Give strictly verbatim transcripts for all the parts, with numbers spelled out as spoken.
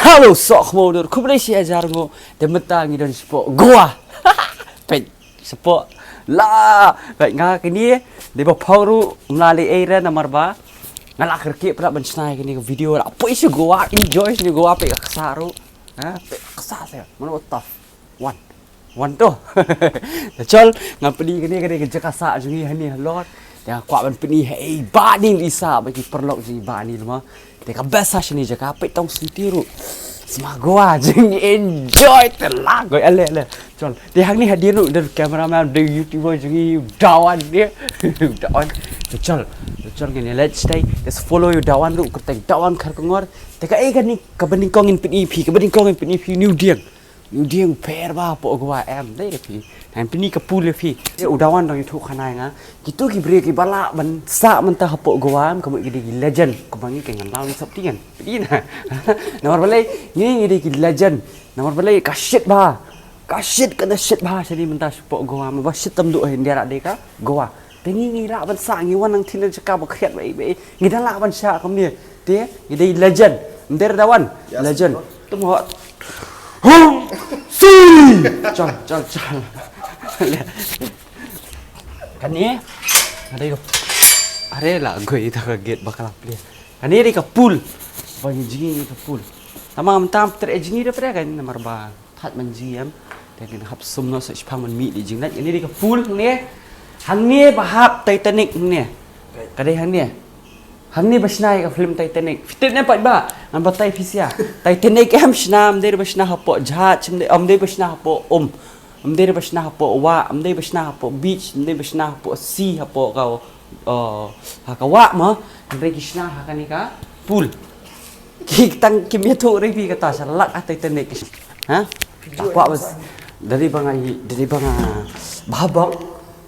Hello, soh khmo dur, khublei shi hajar nguh, te mynta ngi don shapoh Goa. Peit, shapoh la, peit nga kane, dei ba phaw ruh, mla leh ei re namar ba nga la kyrkieh palat ban shna ïa kane ka video, la poi sha Goa, enjoy sha Goa, peit ka ksa ruh. Ha, peit ka ksa se, mano tough. Wan. Wan to. Te chol, ngan pyni kane, kane ka jaka sah jong ngi hangne halor. Te nga kwah ban pyni ha i Bah Nil i sah bad ki paralok jong i Bah Nil mo. Te ka best sah shane jaka, peit tang siti ruh. Sma Goa jong ngi enjoy te la goi ale ale. Chol. Te hangne hadien ruh don cameraman, don YouTuber jong ngi u Dawan ne. U Dawan. Te chol. Te chol ngin ïa leit shatai. Te sa follow ïa u Dawan ruh, kyrteng Dawan Kharkongor. Te kaei kane kaba nyngkong ngin pyni phi, kaba nyngkong ngin pyni phi une u dieng. Une u dieng u pher bha hapoh Goa em, dei re phi. Ngan pyni ka pool ïa phi. Te u Dawan dang ïathuh khana ïa nga. Kito ki briew kiba lah ban sah mynta hapoh Goa em, ka mut ki dei ki legend. Kumba ngi ki ngan lau ni sop tien. Phi na. Namar balei ngi ngi dei ki legend. Namar balei ka shit bha. Ka shit ka da shit bha shane mynta shapoh Goa. Maba shit tam duh ha India dei ka Goa. Te ngi ngi lah ban sah, ngi wan nang thin na jaka ba khriat ba ei ba ei. Ngi dang lah ban sah kumne. Te ngi dei legend. Ym dei re Dawan. Yes, legend. Bro. Tum hot. Hum. Sui. Chal, chal, chal. Kane. Ada ko. Are la goi ta ka gate bakal plie. Kane dei ka pool. Ba ngi jngi ka pool. Tama ngam tam ter e jngi da pre kan namar ba. Thad man jngi em. Te ngin hap sum noh sa shipang man mih dei jinglait. Kane dei ka pool hangne. Hangne ba hap Titanic hangne. Ka dei hangne. Hangne ba shna ïa ka film Titanic. Phi tip ne pat ba? Ngan batai phi sia. Titanic em shna, ym dei ba shna hapoh jahaj, ym dei, ym dei ba shna hapoh um. Ym dei ba shna hapoh wah, ym dei ba shna hapoh beach, ym dei ba shna hapoh sea, hapoh ka, oh, ha ka wah mo. Hynrei ki shna ha kane ka pool. Ki tang kim ïathuh re phi kata sha lak ha Titanic. Ha? Ta kwah bas. Dari ba nga i, dari ba nga bha bok.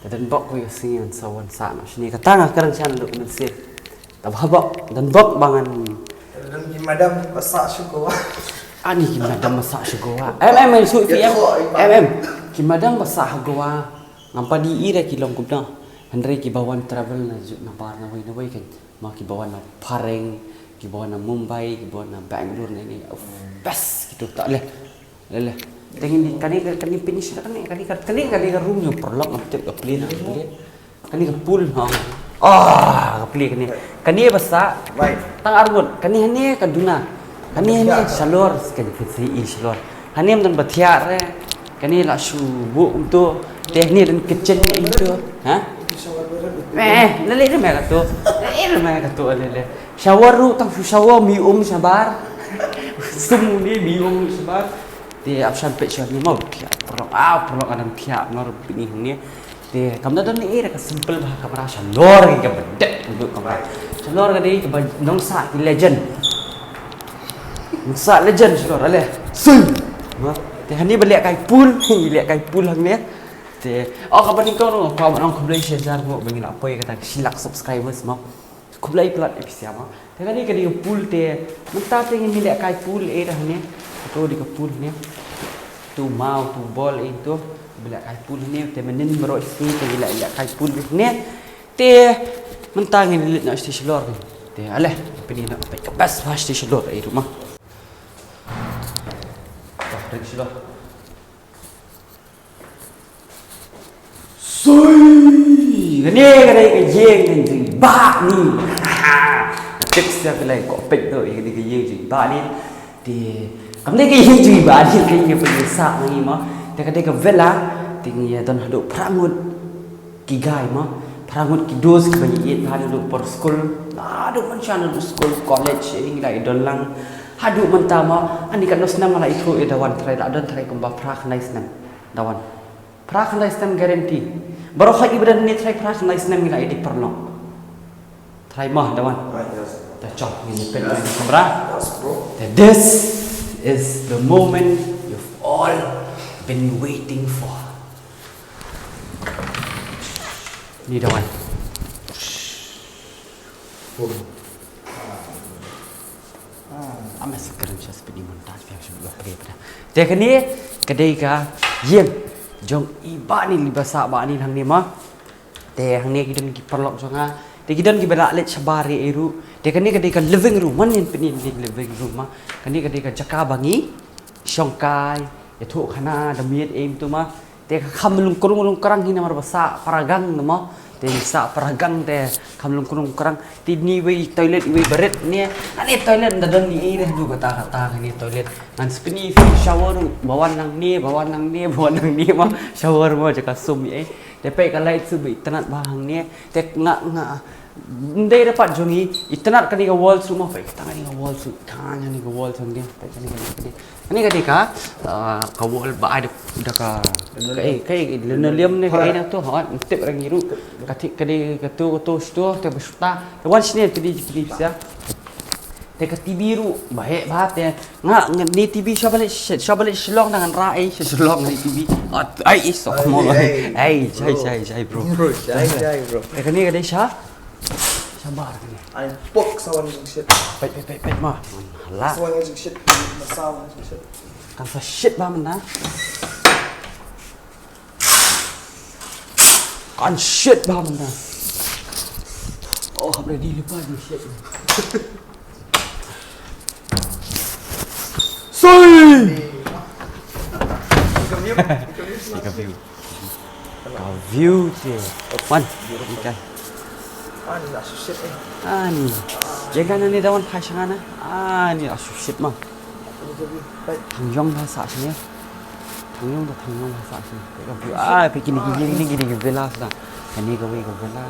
Te don bok ko ïa sngi ngan sa wan sah noh shane kata nga kren sha naduh mynsiem. Ta bha bok, don bok ba ngan. Don ki madam ba sah sha Goa. Ani ki madam ba sah sha Goa. Em em em shu phi em. Em em. Ki madam ba sah ha Goa. Ngam pat i ïa ki long kumta. Hynrei kiba wan travel na ju-, na bar na wei na wei kan. Ma kiba wan na phareng, kiba wan na Mumbai, kiba wan na Bangalore na ini. Uff, best gitu ta leh. Leh leh. Te ngin kane kane finish kane kane kane kane ka room jong paralok ngam tip ka plie na ka plie. Kane ka pool ha. Ah, ka plie kane. Kane ba sah. Tang arngut. Kane hane ka duna. Kane hane shalor, kane phi i shalor. Hane ym don ba thiah re. Kane la shu buh kumto. Te hane don kitchen ne kumto. Ha? Eh, eh, la leh re me kato. La leh re me kato, leh leh. Shower ruh tang shu shower mi um shabar. Sum ne mi um shabar. Te ap shan peit shan ni mo thiah. Paralok, ah, paralok adam thiah nor bini hane. Te kam da don ne ïa ka simple bha kamra shalor ki kaba dep ka duk kamra. Shalor ka dei kaba nongsa ki legend. Nongsa legend shalor ale. Sui. Ma, te hani ba leh kai pool, leh kai pool hangne. Te oh kaba nyngkong no, kaba nang khublei shi hajar mo ba ngi la poi kata shi lak subscribers mo. Khublei palat ïa phi sia mo. Te kane ka dei ka pool te mynta te ngin leh kai pool eh da hangne. Kato dei ka pool hangne. Tu maw tu bol eh tu. Ba leh kai pool hangne te mynnin baroh shi te ba leh kai pool hangne. Te mynta ngin leit noh sha shalor. Te ale pynïoh noh peit ka best bha sha shalor eh tu ma. Wah, ring shalor. Sui! Kane ka dei ka ïing jong i Bah Nil. Tip sia phi lai ko peit to, kane ka ïing jong i Bah Nil. Te kam dei ka ïing jong i Bah Nil, ka ïing jong i Bah Nil sah ngi mo. Te ka dei ka villa, te ngi ïa don haduh phra ngut ki guy mo. Phra ngut ki dos kiba ngi ïeit bha naduh por skul. Naduh mynshuwa naduh skul, college, ngi la ïa don lang. Haduh mynta mo, ani katno snem nga la ithuh ïa Dawan, trai la don trai kumba phra khyndai snem. Dawan. Phra khyndai snem guarantee. Baroh hi kiba don hangne trai phra khyndai snem ngi la ïa dei paralok. Trai mah Dawan. Te chong ngin pynlong kamra. Te this is the moment you've all been waiting for. Ni Dawan. Am sa kren sha speed ni montage biang sha ba pre pada. Te kane ka dei ka ïing jong i Bah Nil, i ba sah Bah Nil hangne ma. Te hangne ki don ki paralok jong nga, Te ki don kiba la leit shabar ïa i ruh. Te kane ka dei ka living room, wan ngin pyni ïa ka living room ma. Kane ka dei ka jaka ba ngi shongkai, ïathuh khana da miet, em tu ma. Te ka kham lungkrung lungkrang hi namar ba sah paragang na ma. Te sah paragang te kham lungkrung lungkrang. Te ni wei toilet, wei barit ne. Ani toilet da don ni ei deh du kata kata kane toilet. Ngan sa pyni phi shower ruh, ba wan nangne, ba wan nangne, ba wan nangne ma. Shower ma jaka sum ei. Te peit ka light sum ba itynnad bha hangne. Te nga, nga, ym dei da pat jong ngi, itynnad kane ka wall sum ma, peit kata kane ka wall sum, kane ka wall sum dei, peit kane ka, kane ka dei ka, ah, ka wall ba ai da, da ka, ka, eh, ka, eh, linoleum ne ka, eh, na to, ha, tip ra ngi ruh, ka ti, ka dei ka to, ka to, sto, te ba sto, te wan shane, te dei, te dei, Te ka T V ruh ba heh bha te nga, nga ne T V sha ba leit, sha ba leit Shillong da ngan rah ei sha Shillong ne T V. At, ai, is, oh, mo. Ai, ai, ai, jai, bro. Jai, jai, bro. Te kane ka dei sha, shabar kane. Ai, pok sawan jingshit. Peit, peit, peit, peit ma. La. Sawan jingshit. Sawan jingshit. Kan sa shit ba mynta. Kan shit ba mynta. Oh, hap ready lypa jingshit. Soi! Ka view. Ka view te. Man. Okay. Ani la shit eh. Ani. Jengka nani dawan phai shangana. Ani la shit ma. Thang yong ba sa sini. Thang yong ba thang yong ba sa sini. Ka view. Ah, peit kine ki, kine ki, kine ki villa sa. Kane kawei ka villa.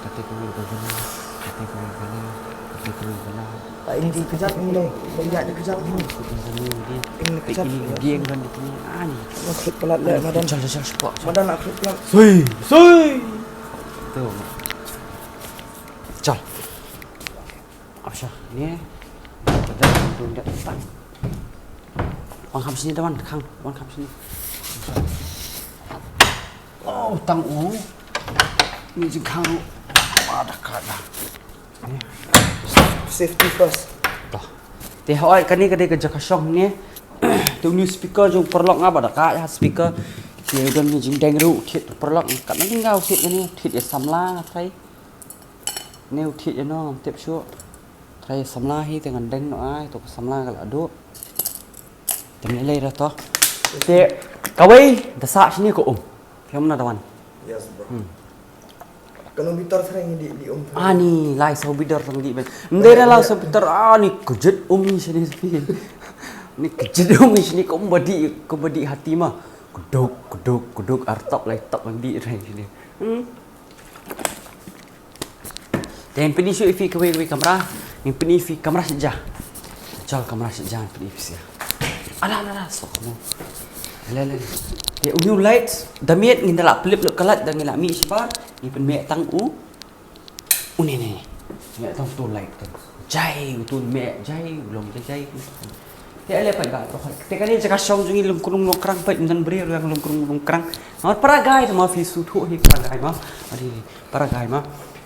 Kate kawei ka villa. Kate kawei ka villa. Kate kawei ka villa. Ai, ini kejap ni deh. Banyak ni kejap ni. Ini kejap. Ini dia yang kan ini. Ah, ni. Nak klik pelat leh, madan. Jal, jal, jal, cepat. Madan nak klik pelat. Sui, sui. Tu. Jal. Apa sya? Ni. Dah, dah, dah, dah. Wan kham shini da wan khang, wan kham shini. Oh, tang u. Ni jingkhang ruh. Wah, da ka da. Safety first. Toh. Te hoi kane ka dei ka jaka shong ne. Te u new speaker jong paralok nga ba da ka ïa speaker. Te don ni jingdeng ruh thied paralok ka na jingau thied kane thied ïa samla nga trai. Ne u thied ïa no ngam tip shuh. Trai samla hi te ngan deng noh ai to ka samla ka la duh. Te me lei ra to. Te kawei da sah shini ko um. Phi ong na da wan. Yes, bro. Hmm. Kano bitar trai ngi di, di um trai. Ani lai saw bitar tang di ben. Ndei ra lai saw bitar ani kejit um ni shini sepi. Ni kejit um ni shini ko um badi, ko badi hati ma. Kuduk, kuduk, kuduk artap lai tap nang di rai shini. Hmm. Te ngin pyni shuh ïa phi kawei kawei kamra, ngin pyni ïa phi kamra shet ja. Jal kamra shet ja ngin pyni ïa phi sha. Ala ala ala sok mo. Ala ala. Te u new light da miet ngin da la pylip lut ka light da ngin la mih shabar, ngin pynmih tang u. U ne ne. Mih tang u to light kan. Jai u to mih jai u long jai jai. Te ale peit ba, te kane jaka shong jong ngi lungkrung lungkrang peit ym don briew ruh lungkrung lungkrang. Namar para gai te ma phi sngewthuh hi para gai ma. Adi para gai ma.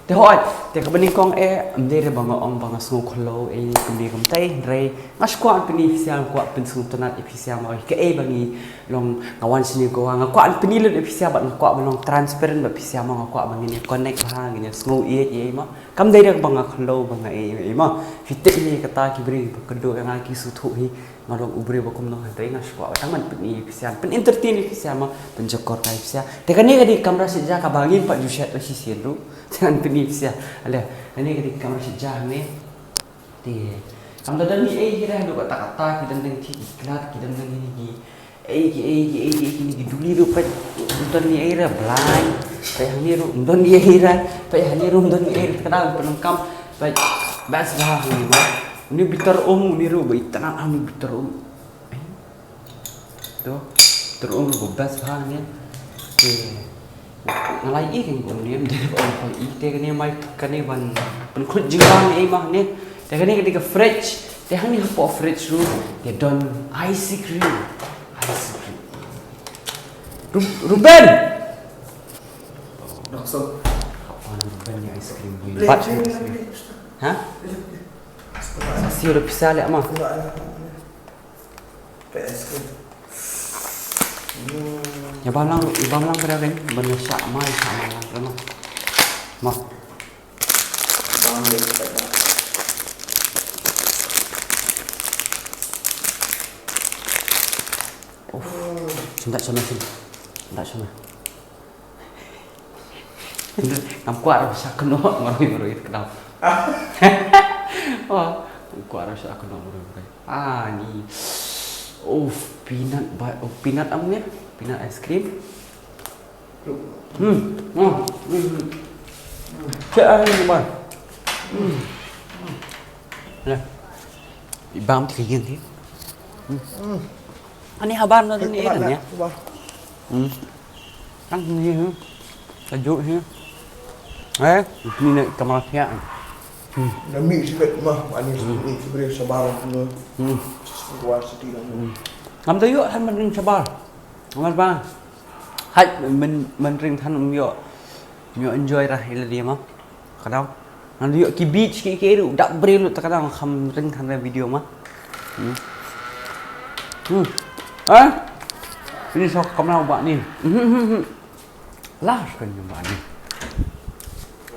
Te hoi, te kaba nyngkong eh, ym dei re ba nga ong ba nga sngew khloo eh kumne kumtai, hynrei nga shu kwah pyni phi sha, nga kwah pynsngewtynnat ïa phi sha ma kaei ba ngi long, nga wan shane ko nga kwah pyni lut ïa phi sha bad nga kwah ba long transparent bad phi sha ma, nga kwah ba ngin ïa connect bha, ngin ïa sngew ïeit ïa i ma. Kam dei da kaba nga khloo ba nga ei ei ma. Phi tip hi kata ki briew ba kynduh ïa nga ki sngewthuh hi. Nga long u briew ba kumno hynrei nga shu kwah ba tang ban pyni ïa phi sha, pyn entertain ïa phi sha ma, pynjakor ïa phi sha. Te kane ka dei kamra shet ja kaba ngim pat ju shet ba shisien ruh. Te ngan pyni ïa phi sha. Ale, kane ka dei kamra shet ja ne. Te kam da don ei ei hi re haduh katta katta ki dang dang ki klat ki dang dang hi ki. Ei ki ei ki ei ki ei kine ki duli ruh peit ym don ei ei re blind. Peit hangne ruh ym don ei ei re. Peit hangne ruh ym don ei ei re, te ka dang pyndonkam. Peit best bha hangne ma. Une u bitar um une ruh ba itynnad hangne u bitar um. Eh. To bitar um ruh ba best bha hangne. Te Nga la ïohi kein ba ym dei ba ong poi ïohi te kane mai kane ban pynkhuid jingpang ei ma ne. Te kane ka dei ka fridge te hangne hapoh fridge ruh te don ice cream. Ice cream. Ru-, Ruben. Nokso. Ruben ni ice cream. Pat. Ha? Sio da pisa leh ma. Pe es krim. Hmm. Ïa bam lang, ïa bam lang pada ring, ban ïa shah mai, shah mai lang pada ma. Ma. Dak shona shin. Dak shona. Ngam kwah ruh sha kynnoh ngaroi ngaroi kdaw. Oh, ngam kwah ruh sha kynnoh ngaroi ngaroi. Ah, ni. Oh, peanut ba, oh, peanut am ne? Peanut ice cream. Hmm. Oh. Hmm. Cek ah ni ba. Hmm. Lah. Ibam ti kayin ti. Hmm. Ani habar na ni kan ya. Hmm. Kan ni. Tajuk ni. Eh, ni nak kamera siap. Hmm. Dah mix sikit mah, manis ni sebenarnya sabar semua. Hmm. Keluar sedih lah. Hmm. Ngam tajuk kan mending sabar. Ngam ba. Hai men mending than um yo. Yo enjoy rah ila dia mah. Kadaw. Ngan ïoh ki beach ki ki ruh dak briew lut ta kadaw kham ring than video ma. Hmm. Hmm. Ha? Ini sok kamera ba ni. Hmm, hmm, hmm. Lah kan ba ni.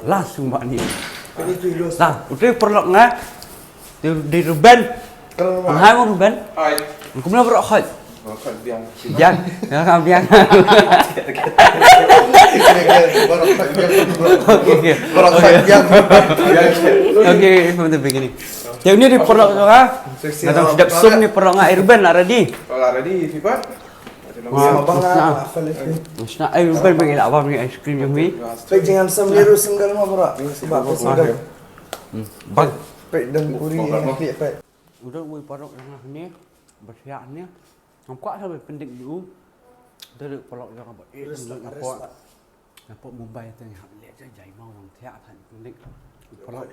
Lah sung ba ni. Lah, utai paralok nga. Di, di Ruben. Hai mo Ruben. Hai. Kumno bro khoi. Biang. Biang. Ya, biang. Okay, okay. Okay, from the beginning. Te uni ri paralok nga. Nga dang sdep sum ni paralok nga, Ruben la ready. La ready, Fifa. Sna, ai Ruben bagi la bam ni ice cream jong mi. Pek jangan sam liru single ma bro. Ba single. Bang. Pek dan kuri pek. Udah wei paralok nga ni. Bersiak ni. Ngam kwah sa ba pyndik ïa u. Dei paralok jong nga ba eh. Respect, respect. Nga pok Mumbai te nga hap leh jai jai ma u nang thiah than pyndik. Paralok.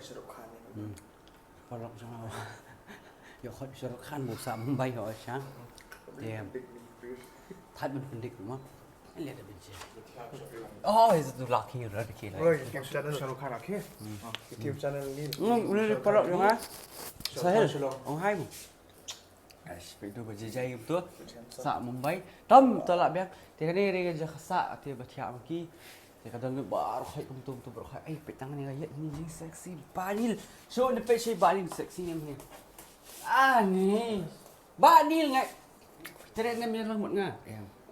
Paralok jong nga. Ïoh khot Shah Rukh Khan ba u sah Mumbai ho sha. Te than ban pyndik ma. Leh da ban jia. Oh, is it lucky, right? Okay, like. Shah Rukh Khan, okay. YouTube channel ni. Paralok jong nga. Sahil. Ong hai mo. Ai, peit tu ba jai jai kumtu. Sah Mumbai. Tam tu lah biang. Te kane re ka jaka sah te ba thiah ma ki. Te ka don ba rkhoi kumtu kumtu ba rkhoi. Ai, peit tang ne ka ïa ni jing sexy Banil. Shu ne peit shi Banil sexy ne mne. Ah ni. Banil ngai. Tre ne mne lang mut nga.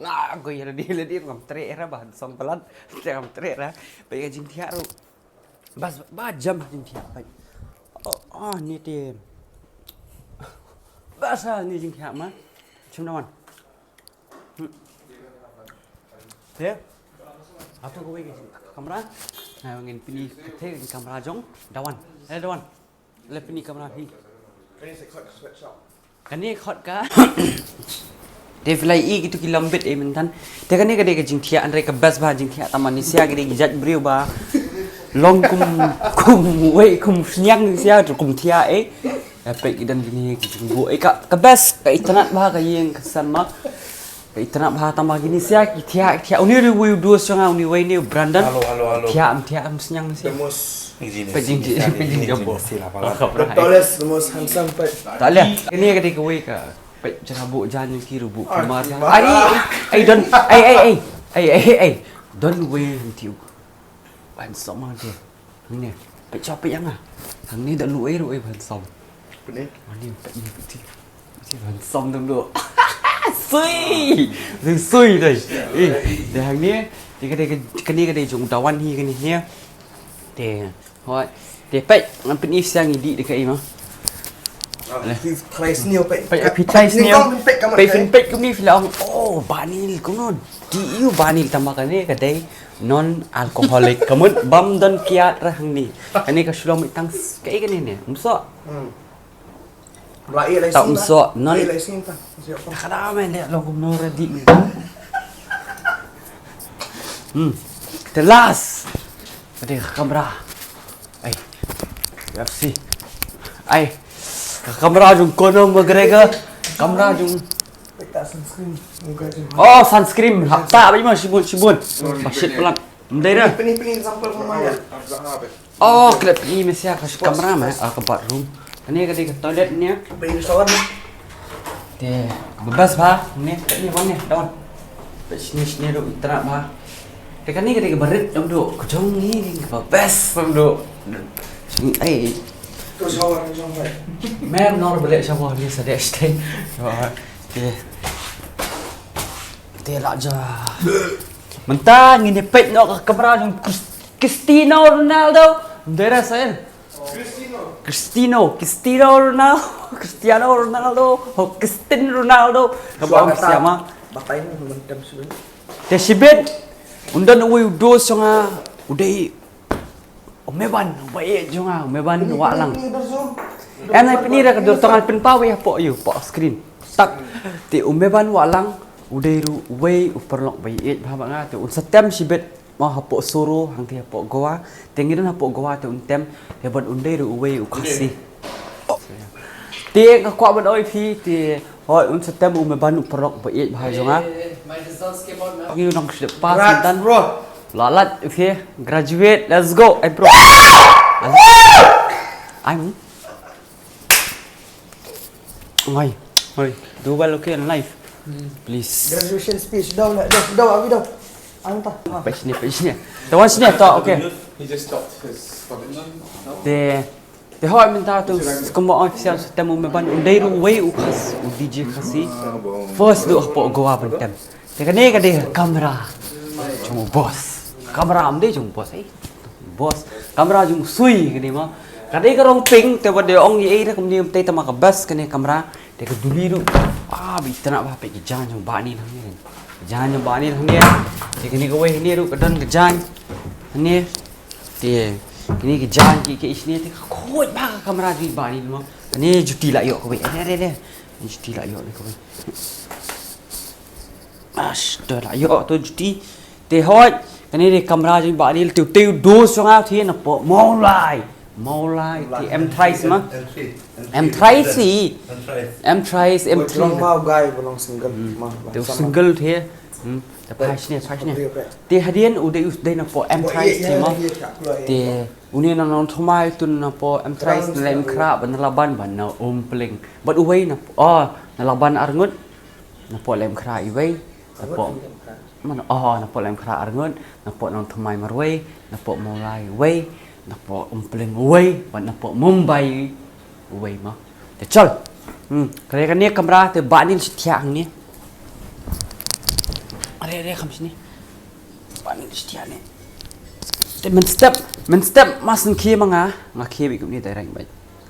Nga go ïa ladi ladi ngam tre era ba som palat. Te ngam tre era. Peit ka jingthiah ruh. Bas ba jam ha jingthiah peit. Oh, oh ni te. Bas ha ni jingthiah ma. Chim na wan. Hmm. Te. Atu ko wei ka kamera. Nga ngin pyni ka te ka kamera jong. Dawan. Eh Dawan. Le pyni kamera hi. Kane khot ka. Te phi la i kitu ki lambit eh mynta. Te kane ka dei ka jingthiah, hynrei ka best ba jingthiah tang ma ni sia ki dei ki jait briew ba long kum, kum wei kum sniang ni sia tu kum thiah eh. Peit ki don kine ki jingbuh eh ka, ka best ka itynnad ba ka ïing ka sem ma. Ka itynnad ba tang ma kine sia ki thiah ki thiah. Uni ri wei u dos jong nga uni wei ne u Brandon. Halo, halo, halo. Thiah am thiah am sniang ni sia. The most Peit jing jing peit jing jing. The tallest, the most handsome peit. Tak leh. Kane ka dei kawei ka peit jaka buh jan ki ruh buh kumar. Ai ai don ai ai ai ai ai ai don wei hanti u. Handsome ma de. Hangne peit chop peit ïa nga. Hangne don wei ruh wei handsome. Peit ni peit ni peit. Handsome dum du. Sui. Sui sui dei. Eh, dei hangne. Dei ka dei kane ka dei jong Dawan hi kane ne. Te Hoi. Te peit ngan pyni siang i dih dekat i ma. Peit peit peit peit kumni phi la ong oh Banil kumno dih ïa u Banil tang ma kane ka dei non alcoholic ka mut bam don kiad ra hangne. Kane ka shlong mih tang kaei kane ne. Mso. Tau mso non. Takada men deh lo kumno ready. Hmm. Telas. Ada kamera. Ai. Merci. Ai. Kamera jong Conor McGregor. Kamera jong. Oh, sunscreen. Hapta ba ima shibun shibun. Ba shit pelat. Mdei da. Pini pini sample pun maya. Oh, klep i mesiah ka kamera ma, ah, ka bathroom. Kane ka dei ka toilet ne. Pini shower ne. Te bebas ba ne, ne wan ne, dawan. Peit shini shini ruh itra ba. Te kane ka dei ka barit dam duk. Ka jong ni dei ka best dam duk. Ai. Tu shower ni shower. Mem nor balik shower ni sadek stay. Te. Te la ja. Mynta ngin ïa peit noh ka kamra jong Chris- Cristiano Ronaldo. Dera sain. Cristiano, Cristiano Ronaldo, Cristiano Ronaldo, oh, Cristiano Ronaldo. Ka ba ong siama. Batai ni mentem sudah. Te shibit. Unda uwi udos jong nga udei u Meban, u ba ïeit jong nga, u Meban Wahlang. Em nai pini ra ka dur tang pynpaw ïa hapoh ïa hapoh screen. Tak. Te u Meban Wahlang u dei ruh uwei u paralok ba ïeit bha bad nga, te un sa tem shibit mo hapoh Soro hangtei hapoh Goa. Te ngi don hapoh Goa te un tem, te bad un dei ruh uwei u Khasi. Te nga kwah ban ong ïa phi te, hooid, un sa tem u Meban u paralok ba ïeit bha jong nga. Ngi u nang shu pass mynta. La lait, okay, graduate, let's go. Eh, bro. Ai, oi, oi, do well, okay, in life. Please. Graduation speech, daw, daw, daw, abi daw. Anta. Page ni, page ni. Te wan sini, to, okay. He just stopped his college. Te, te hooid mynta te, kumba ong official, sa tem u Meban, un dei ruh uwei u Khas, u D J Khasi. First duh hapoh Goa ban tem. Te kane ka dei ka kamra jong u boss. Kamra ym dei jong u boss, eh. Boss. Kamra jong u Sui kane mo. Ka dei ka rong pink, te wat dei ong ei ei da kumne, te tang ma ka best kane kamra. Te ka duli ruh. Ah, ba itynnad bha, peit ka jaiñ jong u Bah Nil hangne. Ka jaiñ jong u Bah Nil hangne. Te kane kawei hangne ruh ka don ka jaiñ. Hangne. Te kane ka jaiñ ki, ki isne te ka khuid bha ka kamra jong u Bah Nil mo. Kane juti la ïoh kawei. Ade, ade, ade. Juti la ïoh ne kawei. Ash, to la ïoh to juti. Te hooid, kane dei kamra jong u Bah Nil, te, te u dos jong nga te napoh Mawlai. Mawlai, te M thrice ma. M thrice. M thrice, M thrice. Long ma u guy ba long single. Te u single te. Hmm, te phai shane, phai shane. Te hadien u dei, u dei napoh M thrice te ma. Te une na Nongthymmai, tu napoh M thrice, na Laitumkhrah bad na Laban bad na Umpling. Bad uwei na, oh, na Laban arngut. Napoh Laitumkhrah iwei, napoh, mano, oh, napoh Laitumkhrah arngut, napoh Nongthymmai marwei, napoh Mawlai iwei, napoh Umpling iwei, bad napoh Mumbai iwei mo. Te chal. Hmm, kane kane kamra te Bah Nil shi thiah hangne. Are, are, kham shini. Bah Nil shi thiah ne. Te mynstep, mynstep ma shu khie ma nga, nga khie beit kumne direct beit.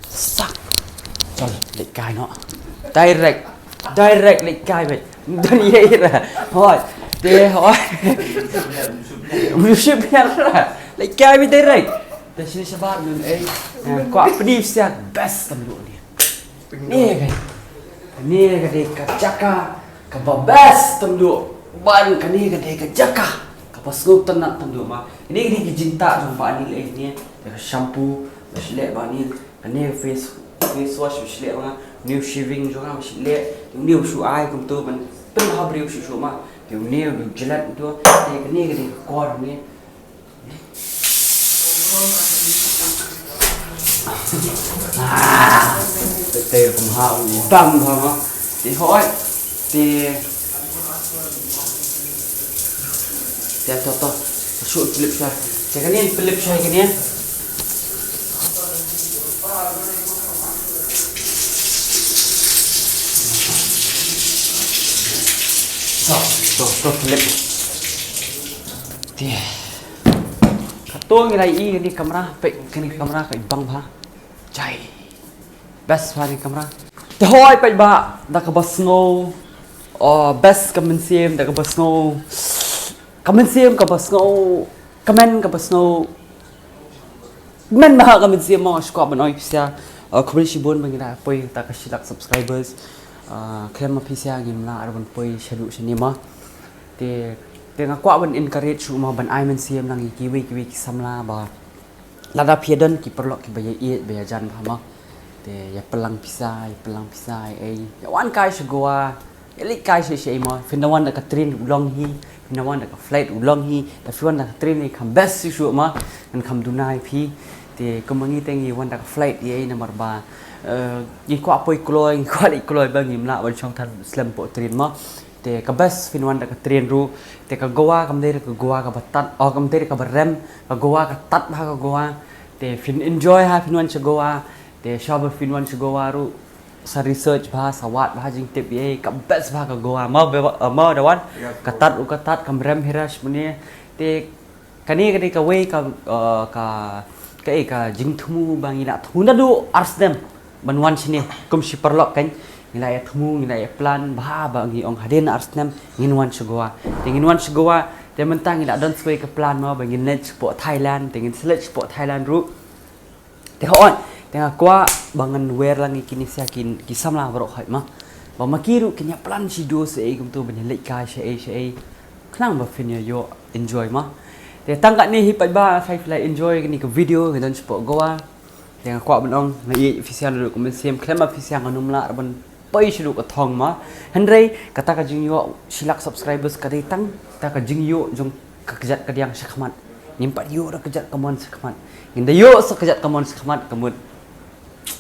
Sak. Chal, leit kai noh. Direct. Direct leit kai beit. Don ïa ira. Hooid. Te hooid. Music biar lah. Leit kai beit direct. Te shini shabar nun ei. Kwah pyni pisa best tam duh ni. Ni ka. Ni ka dei ka jaka. Kaba best tam duh. Ban kane ka dei ka jaka kaba sngewtynnat tam duh ma. Kane ka dei ka jingtah jong Bah Nil eh ne. Ka shampoo ba shu leh Bah Nil. Kane ka face, face wash ba shu leh ma. New shaving jong nga ba shu leh. New shu ai kumto ban pynbha briew shuh shuh ma. New new Gillette kumto. Kane ka dei ka kor ne. Ah, te te kum ha u dang ha ma. Te hoi. Te te to to. Shu clip sa. Te kane clip sa kane. To to to clip. Te. Kato ngi la ïohi kane kamra, peit kane kamra ka bang bha. Jai. Best bha kane kamra. Te hoi peit ba da kaba sngew. Oh, best ka mynsiem da kaba sngew. Ka mynsiem kaba sngew. Ka men kaba sngew. Men ba ka mynsiem mo shu kwah ban ong ïa phi sa. Uh, khublei shibun ba ngi la poi ta ka shi lak subscribers. Uh, khlem ma phi sa ngim lah ban poi shaduh shane mo. Te, te nga kwah ban encourage shuh mo ban ai mynsiem lang ïa kiwei kiwei ki samla ba lada phi ïa don ki paralok kiba ïa ïeit ba ïa jan bha mo. Te ïa pynlang pisa, ïa pynlang pisa ei ei. Ïa wan kai sha Goa. Ïa leit kai sha sha ei mo. Phin da wan da ka train u long hi. Phin da wan da ka flight u long hi. Da phi wan da ka train ei kham best shuh shuh mo. Ngan kham duna ïa phi. Te kum ma ngi te ngi wan da ka flight ei ei namar ba, eh, ngi kwah poi kloi, ngi kwah leit kloi ba ngim lah ban shong than slem poh train mo. Te ka best phin wan da ka train ruh. Te ka Goa kam dei ka Goa kaba tat, oh, kam dei kaba rem, ka Goa ka tat bha ka Goa. Te phin enjoy ha phin wan sha Goa. Te shaba phin wan sha Goa ruh. Sa research bha, sa wad bha jingtip ïa ka best bha ka Goa. Mo ba, mo da wan. Ka tat u ka tat, kam rem hirash mane. Te kane kane kawei ka, eh, ka, ka, eh, ka jingthmu ba ngi la thmu naduh ar snem ban wan shane kum shi paralok kan. Ngi la ïa thmu, ngi la ïa plan bha ba ngi ong hadien ar snem ngin wan sha Goa. Te ngin wan sha Goa, te mynta ngi la don sa kawei ka plan mo ba ngin leit shapoh Thailand, te ngin sa leit shapoh Thailand ruh. Te hooid, te nga kwah ba ngan wer lang ïa kine sha ki, ki samla baroh hooid ma. Ba ma ki ruh kin ïa plan shi dei shaei kumto ban ïa leit kai shaei shaei. Khnang ba phin ïa ïoh enjoy ma. Te tang katne hi pat ba, sa phi la enjoy kane ka video, nga don shapoh Goa. Te nga kwah ban ong, nga ïeit ïa phi sha naduh ka mynsiem, khlem ma phi sha nga nym lah ban poi sha ruh ka thong ma. Hynrei kata ka jingïoh shi lak subscribers ka dei tang kata ka jingïoh jong ka kjat kadiang shakhmat. Ngim pat ïoh da kjat kamon shakhmat. Ngin da ïoh sa kjat kamon shakhmat ka mut.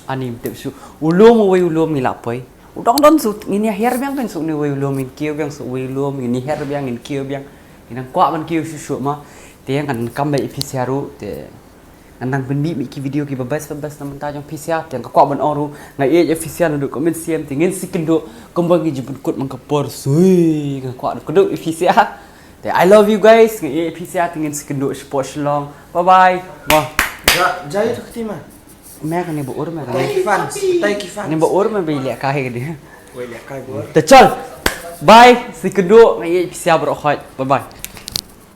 Ani ym tip shuh. U lum uwei u lum ngi la poi. U dang don shuh, ngin ïa hiar biang kan shuh, ne uwei u lum ngin kiew biang shuh, uwei u lum ngin ïa hiar biang, ngin kiew biang. Ngin nang kwah ban kiew shuh shuh ma. Te ngan kam beit ïa phi sha ruh te. Ngan nang pynmih mih ki video kiba best ba best na mynta jong phi sha, te nga kwah ban ong ruh, nga ïeit ïa phi sha naduh ka mynsiem, te ngin sa ïakynduh kumba ngi ju pynkut man ka por shuh, nga kwah ban kynduh ïa phi sha. Te I love you guys, nga ïeit ïa phi sha, te ngin sa ïakynduh shapoh Shillong. Bye bye. Mo. Ja, ja ïa tu kti ma. Me kane ba ur me kane. Thank you fans. Thank you fans. Kane ba ur me ba ïaleh kai kane. Wei leh kai ba ur. Te chal. Bye, sa ïakynduh, nga ïeit ïa phi sha baroh hooid. Bye bye.